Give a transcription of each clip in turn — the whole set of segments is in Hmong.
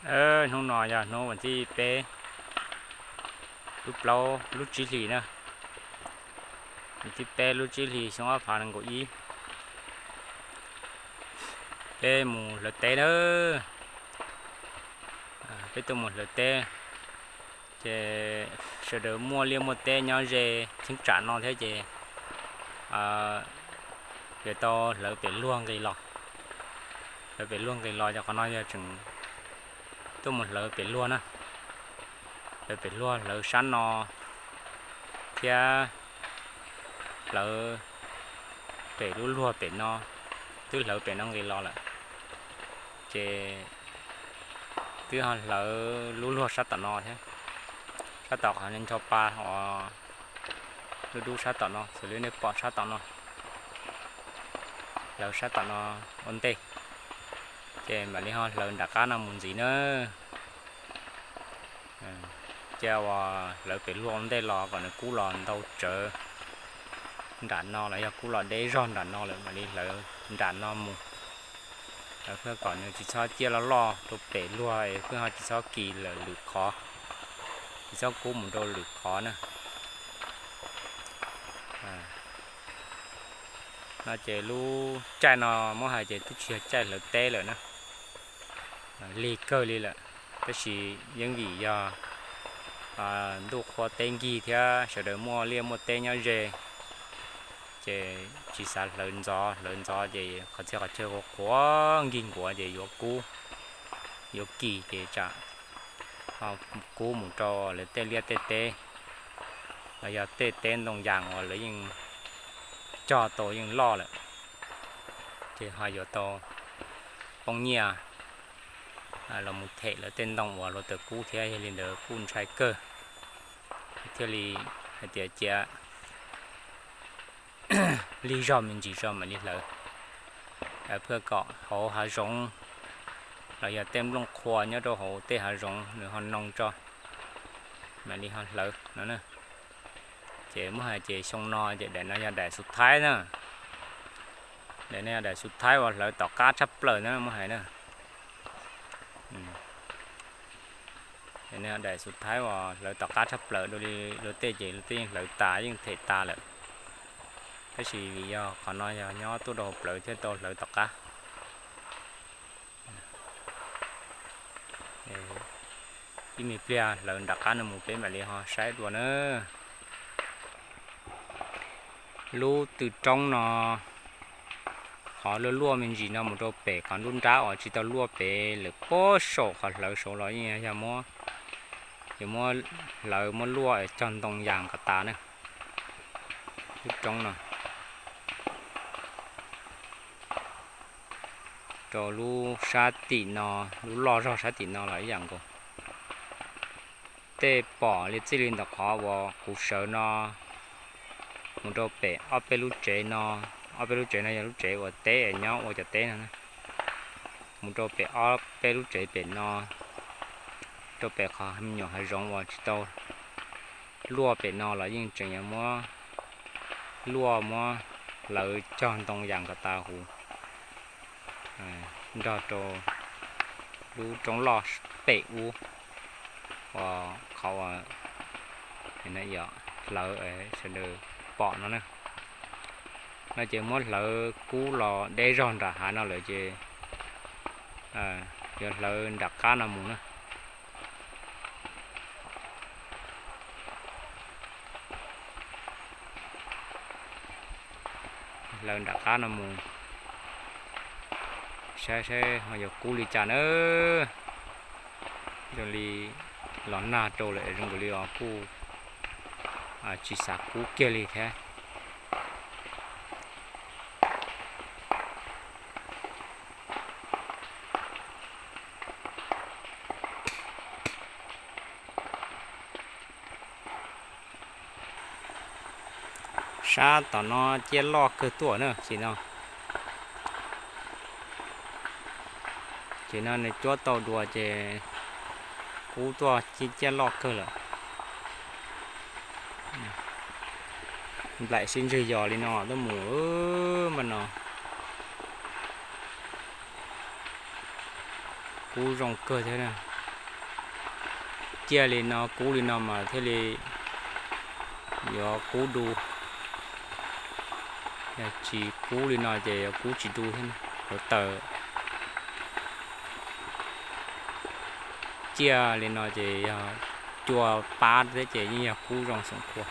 Hnub no yog hnub vas thib peb lub plaub lub tsib hlis na, vas thib peb lub tsib hlis xyoo ob phav nees nkaum ib. Peb mus hlawv teb na, peb tuaj mus hlawv teb, ces sawv daws muaj liaj muaj teb nyob ze cheeb tsam no thiab ces yuav tau hlawv pem luag nqis los. Hlawv pem luag nqis los ces qhov no yog tseem tuaj mus hlawv pem luag na. Hlawv pem luag, hlawv sab no thiab hlawv pem lub luag pem no, twb hlawv pem no nqis los lawm. Ces twb ho hlawv lub luag sab tom no thiab, sab tom qhov ncho pa uas dub dub sab tom no, xws li nej pom sab tom no. Hlawv sab tom no ua ntej, ces mam li ho hlawv nram qab no mus ntxiv na. Cia uas hlawv pem luag ua ntej los kom nws kub los ntau tsawv nram no los yog kub los deb zog nram no lawm mam li hlawv nram no mus. Hlawv pliag kom nws tsis txhob ciaj loj loj rau pem luag es pheej ho tsis txhob kis lawm lwm qhov, tsis txhob kub mus rau lwm qhov na. No ces lub caij no muab hais ces twb tsis yog caij hlawv teb lawm na, lig kawg li lawm. Tab sis yeej vim yog ntuj qhua teb nkig thiab sawv daws muaj liaj muaj teb nyob ze, ces tsis xav hlawv ntxov, hlawv ntxov ces qhov txhia qhov chaw qhuav qhuav nkig nkuav ces yuav kub, yuav kis ces tsam ho kub mus rau lawv tej liaj tej teb los yog tej teb ntoo yas uas lawv yeej cog tau yeej loj lawm, ces ho yuav tau poob nyiaj los mus them lawv tej ntoo uas luag taws kub thiab. Yog li ntawd kuj ntshai kawg, thiaj li hais tias cia lig zog me ntsis tso mam li hlawv, pliag kom hauv hav zoov los yog tej nplooj qhua nyob rau hauv tej hav zoov nws ho noo tso mam li ho hlawv no na. Ces muab hais ces xyoo no ces daim no yog daim xu thaib na. Daim no yog daim xu thaib uas hlawv tom qab tshaj plaws na muab hais na. Daim no yog daim xu thaib uas hlawv tom qab tshaj plaws dua li luag tej ces luag tej yeej hlawv tas yeej them tas lawm. Tab sis vim yog qhov no yog nyob tuaj rau hauv plawv thiaj tau hlawv tom qab. Ib me pliag hlawv nram qab no mus peb mam li ho saib dua na. Lub tw roob no, qhov luaj luaj me ntsis no mus rau pem qhov nruab nrab uas tsis tau luaj pem lawm puag saum qhov hlawv saud los yeej yog muab, yuav muab hlawv muab luaj cog ntoo yas kom tas na. Lub roob no rau lub sab tim no, lub loj zog sab tim no los ib yam nkaus. Tej pom li txij li ntawm qhov uas kuv sawv no mus rau pem ob peb lub tsev no, ob peb lub tsev no yog lub tsev uas teb nyob ua cov teb no, mus rau pem ob peb lub tsev pem no, rau pem qhov me nyuam hav zoov uas tsis tau luaj pem no los yeej tseem yuav muab luaj muab hlawv cog ntoo yas kom tas huv nrog rau lub roob loj pem ub uas qhov uas hlawv sawv daws pom no na. No ces muab hlawv kub los deb zog nram hav no lawm ces yuav hlawv nram qab no mus na. Hlawv nram qab no mus saib saib ho yuav kub li cas na. Zoo li los nag rau lawm zoo nkaus li os kuj tsis xav kub kiag li thiab. Sab tom no ciaj loj kawg tuaj na ces no. Ces no nws cuab tau dua ces kub tuaj ciaj loj kawg lawm. Nplaim sib ntswg yos li no tuaj mus npaj no. Kub zoo kawg thiab. ciaj li no kub li no mas thiaj li yuav kub du. Yog tsis kub li no ces yuav kub tsis du thiab. Hluav taws ciaj li no ces yog cua pab thiab ces yeej yog kub zoo xeem qhua.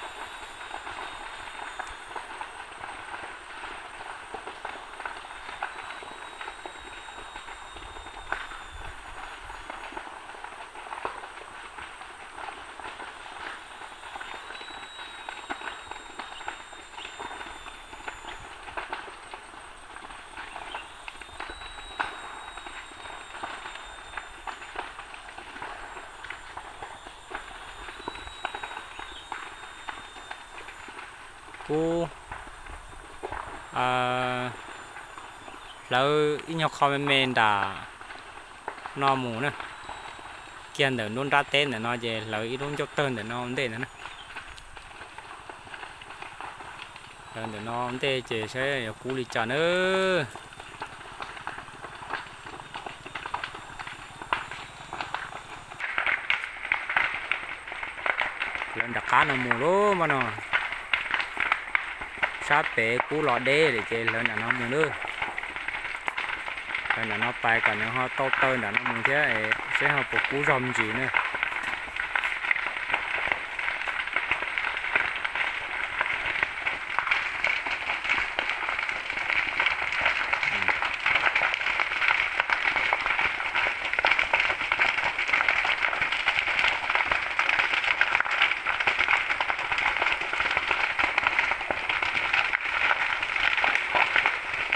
Kub hlawv ib nyuag qho me me nram no mus na, kiag ntawm nruab nrab teb ntawm no ces hlawv ib lub ncauj tawg ntawm no ntej ntawd na. Hlawv ntawm no ntej ces saib yuav kub li cas nawb. Hlawv nram qab no mus lub mas no, sab pem kub los deb lawm ces hlawv nram no mus nawb. Hlawv nram no pais kom nws ho tau taw nram no mus thiab saib ho puas kub zog me ntsis na.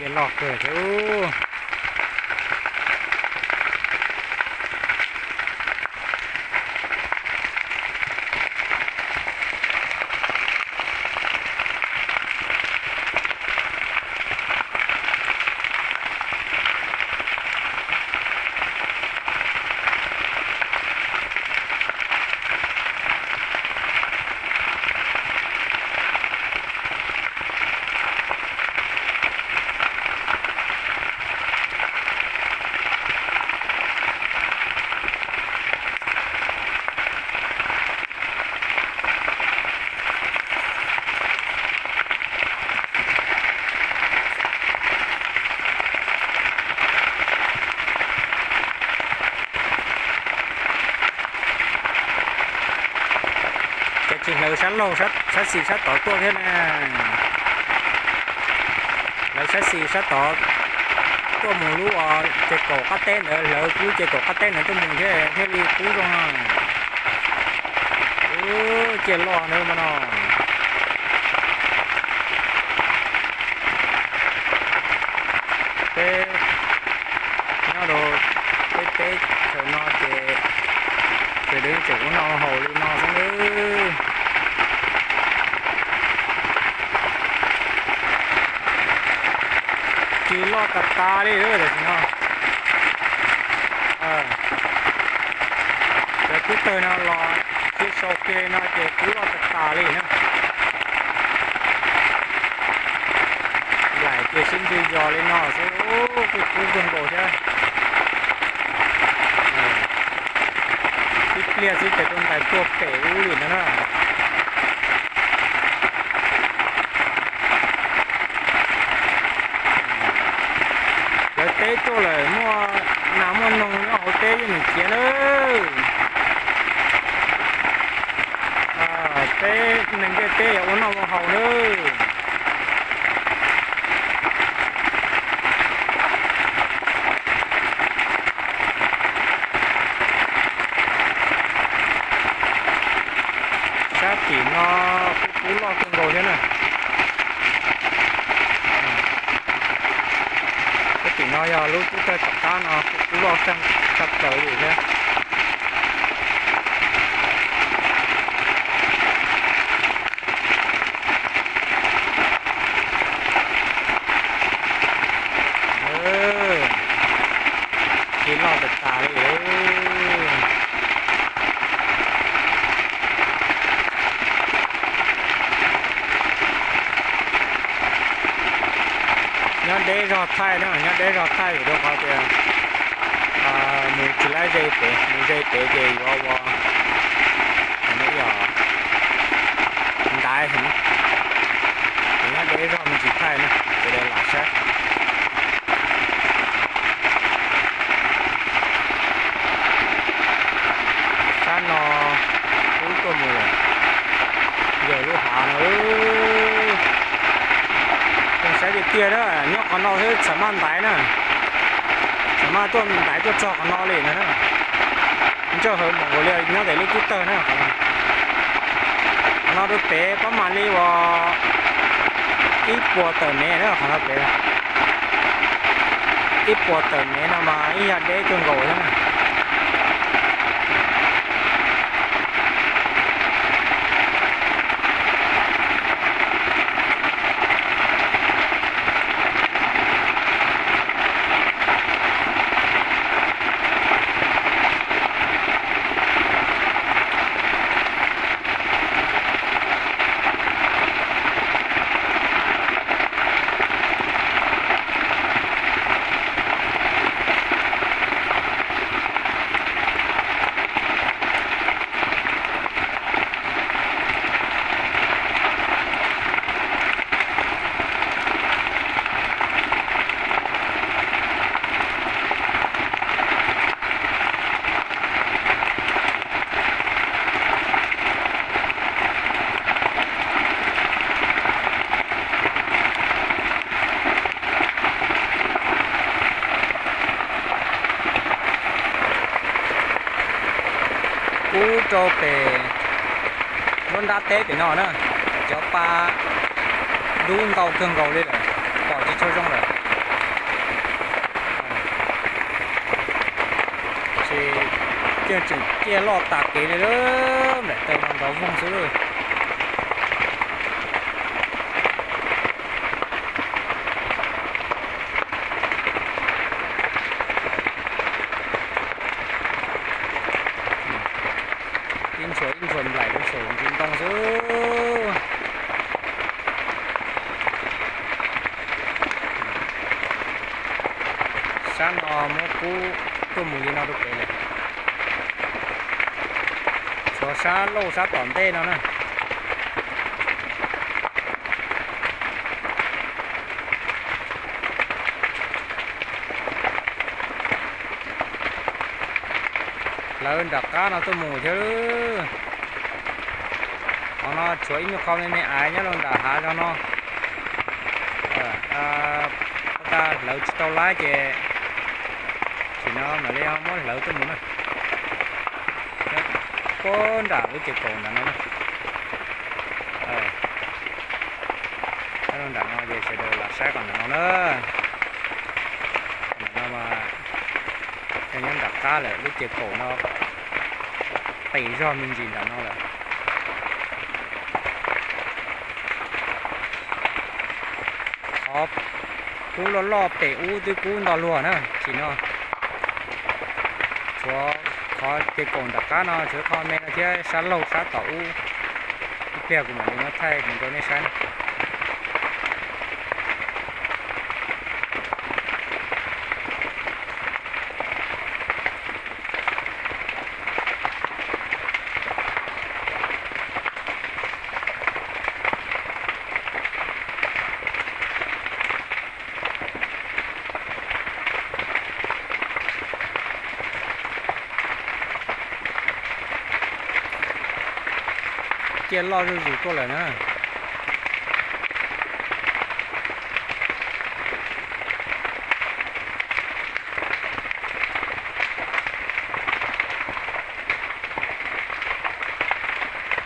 Ciaj loj kawg thiab. Ces tsis hlawv sab laug, sab xis sab tod tuaj thiab na. Hlawv sab xis sab tod tuaj mus lub uas ces kaum qab teb ntawd, hlawv kub ces kaum qab teb ntawd tuaj mus thiab thiaj li kub zoo. Ub, ciaj loj na mas no. Peb nyob rau peb teb chaws no ces tseem deev tseem ua noj haus li no xwb nawb. Tsis loj tas tas li tam sim no. Cov kub tawg no los tsis sau ke no ces kub loj tas tas li na. Laim ces sib ntswg yos li no xwb, kuj kub kawg nkaus thiab. Ib pliag xwb ces tus ntais tuaj pem ub li no na. Lawv teb tuaj lawm, muaj nas muaj noog nyob hauv teb yeej mus ciav nawb. Peb neeg ntiaj teb yuav ua noj ua haus nawb. Sab tim no kuj kub loj kawg nkaus thiab na. Sab tim no yog lub kub tawg tom qab no kuj kub loj tshaj plaws li thiab. Tsis loj tas tas li. Nyob deb zog thaij na, nyob deb zog thaij vim rau qhov tias mus tsis laib ze pem, mus ze pem ces yuav ua thaij heev, ces nyob deb zog me ntsis thaij na, sawv daws lam saib. Sab no kub tuaj mus lawm, yawg lub hav no. Saib tiag tiag na, nyob qhov no xwb txawm maj ntaiv na, txawm maj tuaj ntaiv tuaj txog qhov no li no na. Ntsawj hawv mus nkaus li nyob ntawm lub cub tawg na qhov no. Qhov no rau pem pab mam li uas ib puas tawm mev na qhov no pem. Ib puas tawm mev no mas ib yam deb kawg nkaus thiab na. Kub rau pem lub nrab teb pem no na, cov pa dub ntau kawg nkaus li lawm, pom tsis tshua zoo lawm. Ces ciaj tseem ciaj loj tas kev li lawm, nplaim taw no nrov voog xwb lawm. Ib ntshua ib ntshua nplaim rau saum ntsis ntoo xwb. Sab no muab kub tuaj mus li no rau pem lawm. Tshuav sab laug sab tom ntej no na. Hlawv nram qab no tuaj mus thiab. Qhov no tshuav ib nyuag qho me me aiv nyob rau nram hav zog no. Hlawv tsis tau lab ces sim no mam li muab hlawv tuaj mus na. Puag nram lub ces kaum ntawm no na. Nyob rau nram no ces sawv daws los saib qhov ntawm no na. Ntawm no mas nyob nram qab lawm, lub ces kaum no qis zog me ntsis nram no lawm. Qhov kub loj loj pem ub twb kub nto luag na, sim no tshuav qhov ces kaum nram qab no tshuav qho me no thiab sab laug sab tom ub. Ib pliag kuv mam li muab thaij mus rau nej saib na. Ciaj loj zuj zus tuaj lawm na.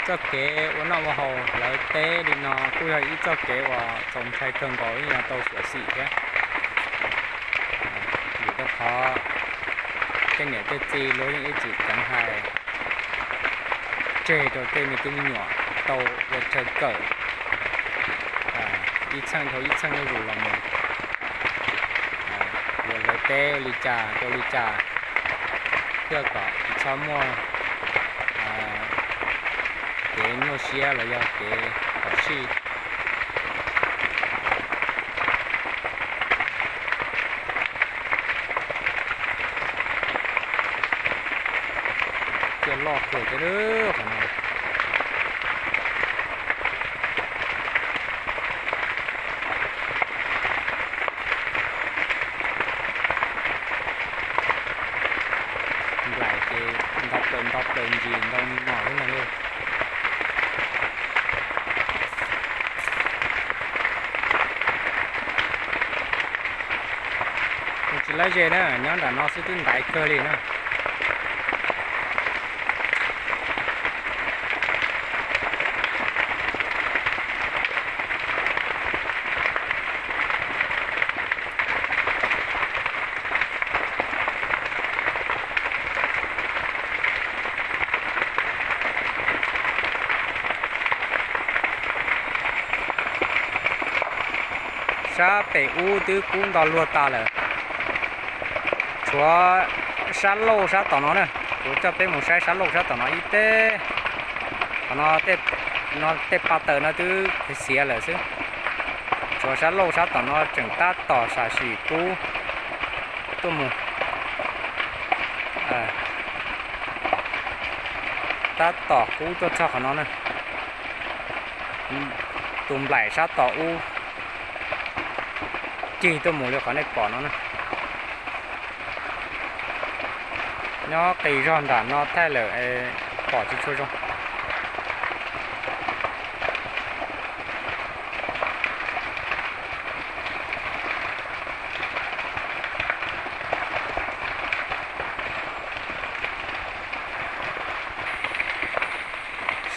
Txoj kev ua noj ua haus hlawv teb li no kuj yog ib txoj kev uas txaus ntshai kawg nkaus, yeej yog tau xyuam xim thiab. Vim rau qhov tej niam tej txiv luag yeej ib txwm ceev hais tseg rau tej me tub me nyuam tau ua chaw kawm ib txheej dhau ib txheej zuj zus los mus. Yuav hlawv teb ua li cas rau li cas, thiaj kom tsis txhob muaj kev nyuaj siab los yog kev phom sij. Ciaj loj kawg thiab qhov no. nplaim ces ntau plaws ntau plaws ntsis ntau no xwb ntag lauj. Nws tsis lawv ze na, nyob nram no xwb twb ntaiv kawg li na. Sab pem ub twb kub nto luag tas lawm. Tshuav sab laug sab tom no na, kuv coj peb mus saib sab laug sab tom no ib teb. Qhov no, no tej pa taws no twb xiav lawm xwb. Tshuav sab laug sab tom no tseem tab tom sam sim kub tuaj mus. Tab tom kub tuaj txog qhov no na. Tus nplaim sab tom ub cig tuaj mus li qhov nej pom no na. Nyob qis zog nram no thaij lawm pom tsis tshua zoo.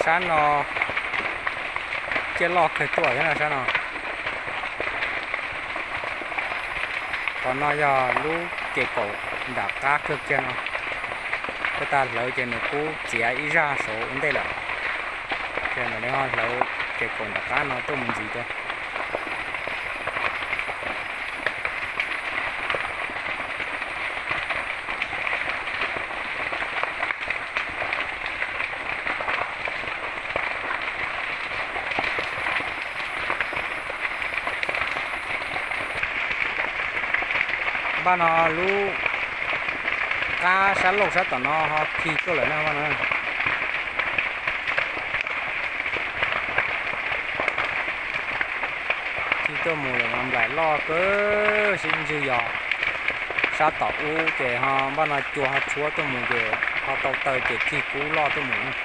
Sab no ciaj loj kawg tuaj thiab no sab no. Qhov no yog lub ces kaum nram qab kawg kiag no. Peb tag hlawv ces nws kub txiav ib zaj saud ua ntej lawm. Ces mam li ho hlawv ces kaum nram qab no tuaj mus ntxiv rau. Npaj no lub qab sab laug sab tom no ho khi tuaj lawm na. Khi tuaj mus lawm no nplaim loj kawg sib ntswg yos. Sab tom ub ces ho npaj no cua ho tshuab tuaj mus ces ho tau taw ces khi kub loj tuaj mus.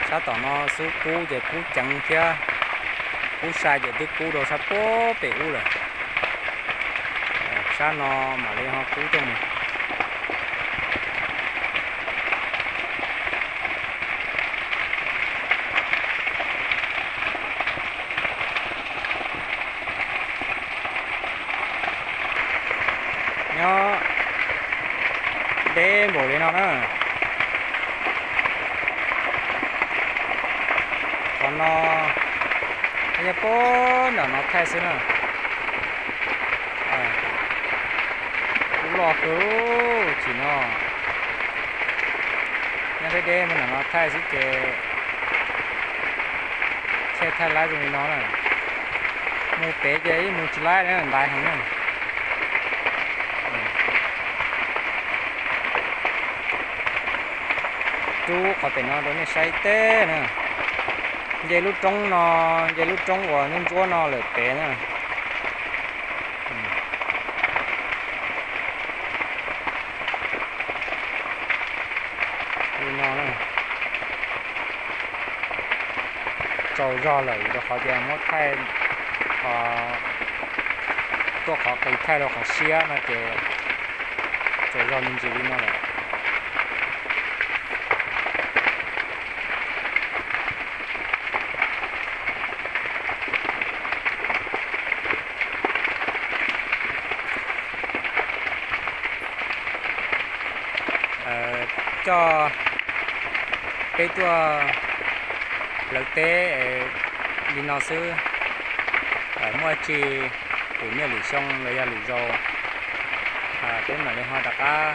Sab tom no xub kub ces kub ceev thiab, kub sai ces twb kub rau sab puag pem ub lawm. Sab no mam li ho kub tuaj mus. Nyob deb npaum li no na. Qhov no yog puag nram no thaij xwb na. Kub loj kawg chim no. Nyob deb deb puag nram no thaij xwb ces thiaj thaij laib zoo li no na. Mus pem ces yeej mus tsis laib na, ntaiv heev na. Rub qhov pem no rau nej saib teb na. Nce lub roob no, nce lub roob uas ntsuab ntsuab no lawm pem na. Li no na. Tsaus zog lawm rau qhov tias muab thaij tuaj qhov qis thaij rau qhov siab no ces tsaus zog me ntsis li no lawm. Coj peb tuaj hlawv teb li no xwb. Muaj tsi lwm niaj lwm xyoo los yog lwm zaus peb mam li ho rov qab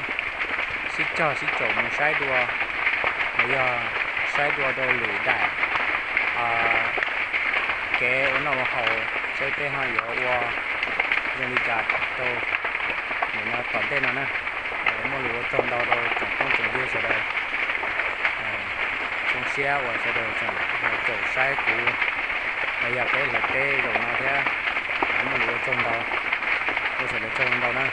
sib cog sib caum mus saib dua, los yog saib dua rau lwm daim kev ua noj ua haus seb peb ho yuav ua zoo li cas rau nim no tom ntej no na. Muaj lus ua tsaug ntau rau tsoom phooj tsoom ywg sawv daws. Zoo siab uas sawv daws tseem caum saib kuv los yog peb hlawv teb zaum no thiab. Muaj lus ua tsaug ntau, ua sawv daws tsaug ntau na.